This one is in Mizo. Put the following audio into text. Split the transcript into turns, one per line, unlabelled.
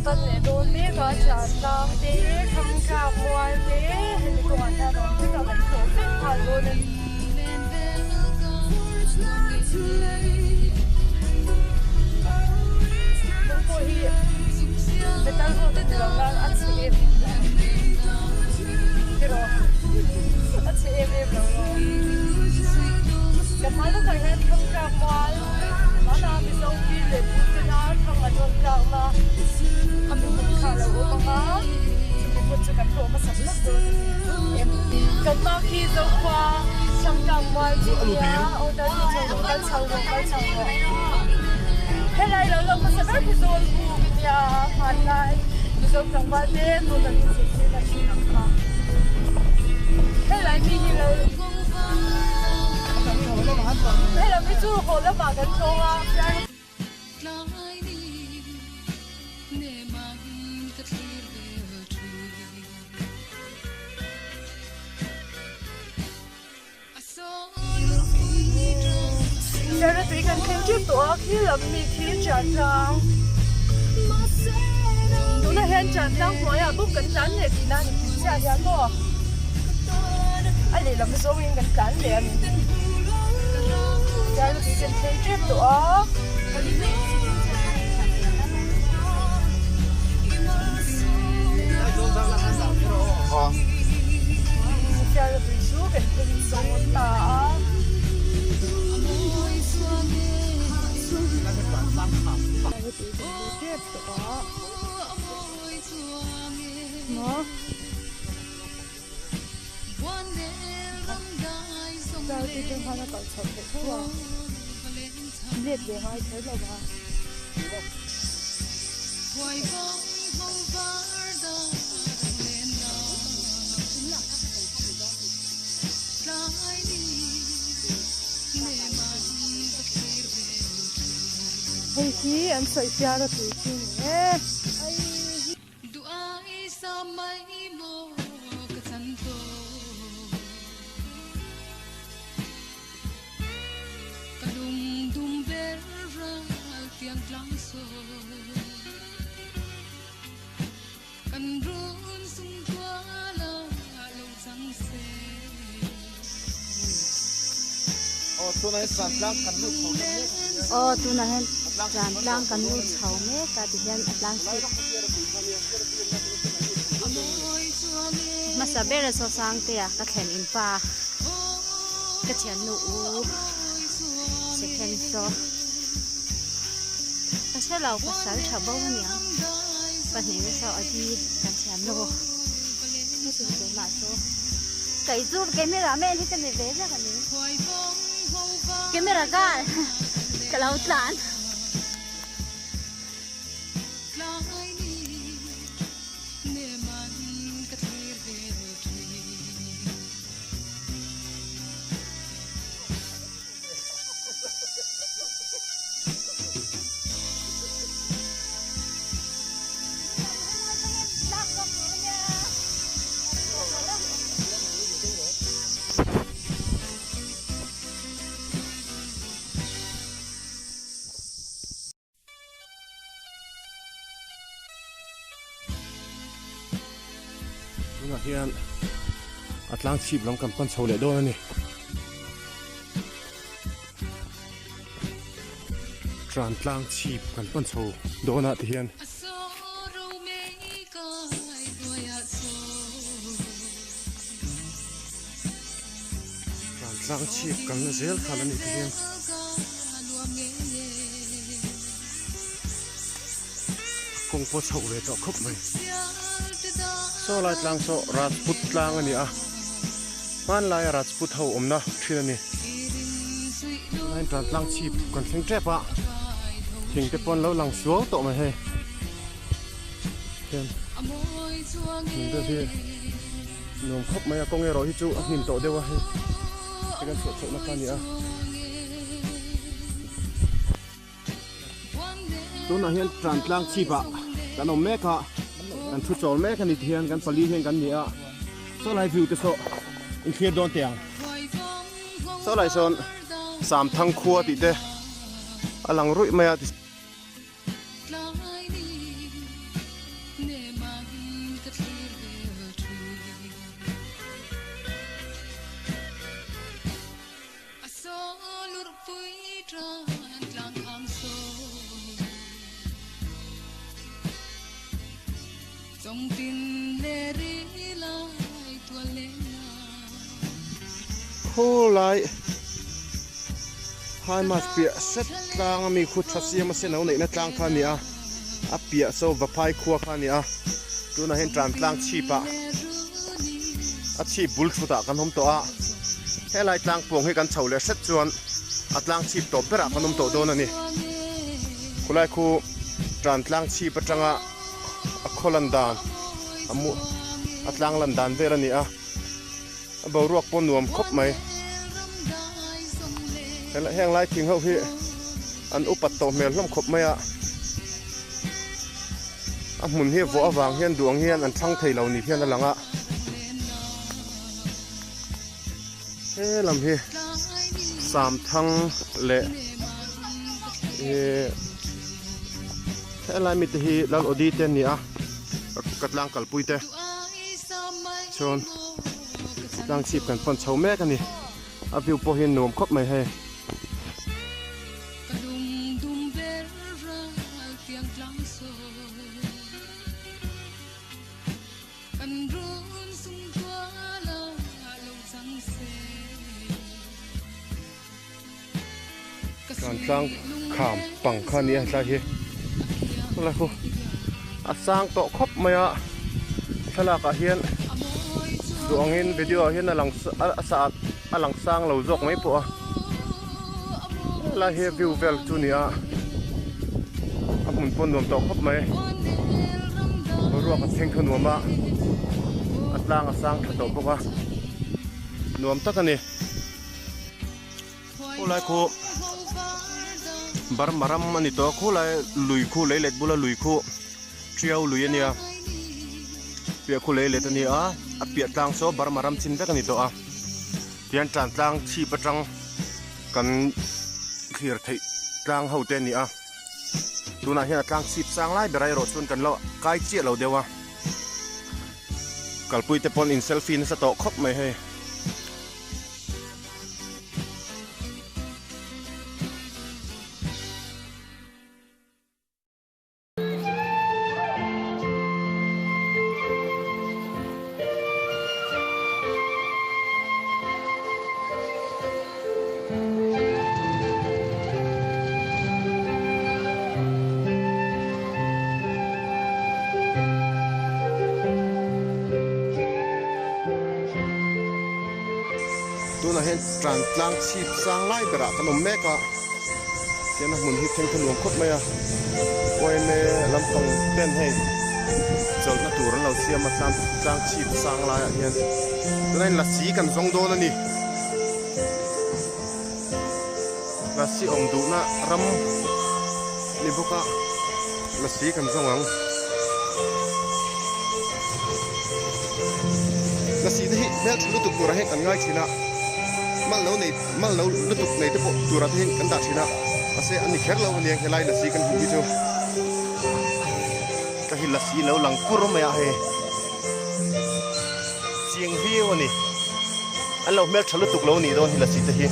pan leh dawn mek a chan tlang te thlang tlak mual te hemi kawngah hian a awm vek a kan tlawh vek nghal dawn a ni. Kawng pawh hi metal road a ni lo nan a chhe em em lo erawh a chhe em em lo lo. Ka hma lawkah hian thlang tlak mual hmanah Mizo pi leh pu tena thlang an rawn tlakna a mi hmun kha a lo awm ang a, chumi hmun chu kan hlawh hmasa hlawk dawn a ni. Kan hma khi Zokhua thlang tlak mual chu a nia, aw tal chu chho rawh kal chho rawh kal chho rawh. Helai lo lang hmasa ber khi Zawlbuk a nia, hmanlai Mizo tlangval te nun an inzirtir na thin ang kha. Helai mi hi lo. Helam hi chu haw lamah kan tlawng a. Fiara tui kan thleng tep tawh a khi lam mi khi chan tlang tunah hian chan tlang hnuaiah bawk kan tlan leh tihna a ni tih chiah hian maw a lehlam zawngin kan tlan leh a ni fiara tui kan thleng tep tawh a. Fiara tui chu kan thleng dawn ta a. Hei hi an sawi fiar a tui chu ni e.
Aw tunah hian tlan tlang kan lut chho mek a tihian a tlang chhip hmasa ber a saw sangtea ka thlen in pa ka thiannu u second floor ka hre lo pasal tha bo aniang pahnih te saw a di kan thiam lo heti keimah chu kei chu camera man hi ka ni ve zek ani camera girl ka lo tlan.
Tunah hian a tlang chhip lam kan pan chho leh dawn a ni. Tran tlang chhip kan pan chho dawn ah ti hian. Tran tlang chhip kan la zel khan a ni ti hian. Kawng pawh chhoh ve tawh khawp mai. Saw lai tlang saw Rajput tlang a ni a, hmanlaia Rajput ho awmna thin a ni. Tunlaiin tan tlang chhip kan thleng tep a, thing te pawh an lo lang suau tawh mai hei. Hian hmun deuh hi nuam khawp mai a, kawng erawh hi chu a hnim tawh deuh a hei hei kan chhuah chhohna kha a ni a. Tunah hian tlan tlang chhip ah kan awm mek a, kan thu chawl mek a ni tihian kan pali hian kan ni a, saw lai view te saw in thlir dawn teh ang. Saw lai sawn Samthang khua tih te a lang ruih mai a. Khawlai High Mass piah set tlang a mi khu tha siam a sen lo neihna tlang kha a ni a, a piah saw Vaphai khua kha a ni a, tunah hian tan tlang chhip ah a chhip bul thut ah kan awm tawh a, helai tlang pawng hi kan chho leh hret chuan a tlang chhip tawp berah kan awm tawh dawn a ni. Khulai khu tan tlang chhip atanga a khaw lan dan a mu a tlang lan dan vel a ni a a boruak pawh nuam khawp mai heng lai thing ho hi an upat tawh hmel hlawm khawp mai a a hmun hi vawh avang hian duh ang hian an thlang thei lo ni hian a lang a he lam hi samthang leh ihh helai mite hi lal awdi te an ni a ka tlang kalpui te chuan tlang chhip kan fan chho mek a ni a view pawh hi nuam khawp mai hei. Tlang kham pang kha nia hetlai hi khawlai khu a sang tawh khawp mai a thlalak ah hian duh angin video ah hian a lang a sa a lang sang lo zawk mai pawh a helai hi view vel chu a ni a a hmun pawh nuam tawh khawp mai boruak a thleng kha nuam a a tlang a sang tha tawh bawk a nuam tak a ni. Khulai khu Burma ram a ni tawh a khulai lui khu lei let bula lui khu Tiau lui a nia piah khu lei let a ni a a piah tlang saw Burma ram chin vek a ni tawh a tihian tan tlang chhip atang kan thlir theih tlang ho te a ni a tunah hian a tlang chhip sang lai ber erawh chuan kan lo kai chiah lo deuh a kalpui te pawn in selfie nasa tawh khawp mai hei. Tunah hian tlan tlang chhip sang lai berah kan awm mek a tian a hmun hi thleng kha nuam khawp mai a yma lampang ten hei chawlhna tur an lo siam a tlang tlang chhip sang laiah hian tunah hian lasi kan zawng dawn a ni lasi awm duhna ram ni bawk a lasi kan zawng ang. Lasi te hi hmeltha lutuk turah hian kan ngai thin a, mal lo nei mal lo lutuk nei te pawh turah te hian kan dah thin a, mahse an ni kher lo aniang helai lasi kan hmuh hi chu ka hi lasi lo lang kur mai a hei chiang viau a ni, an lo hmeltha lutuk lo nih dawn hi lasi te hi.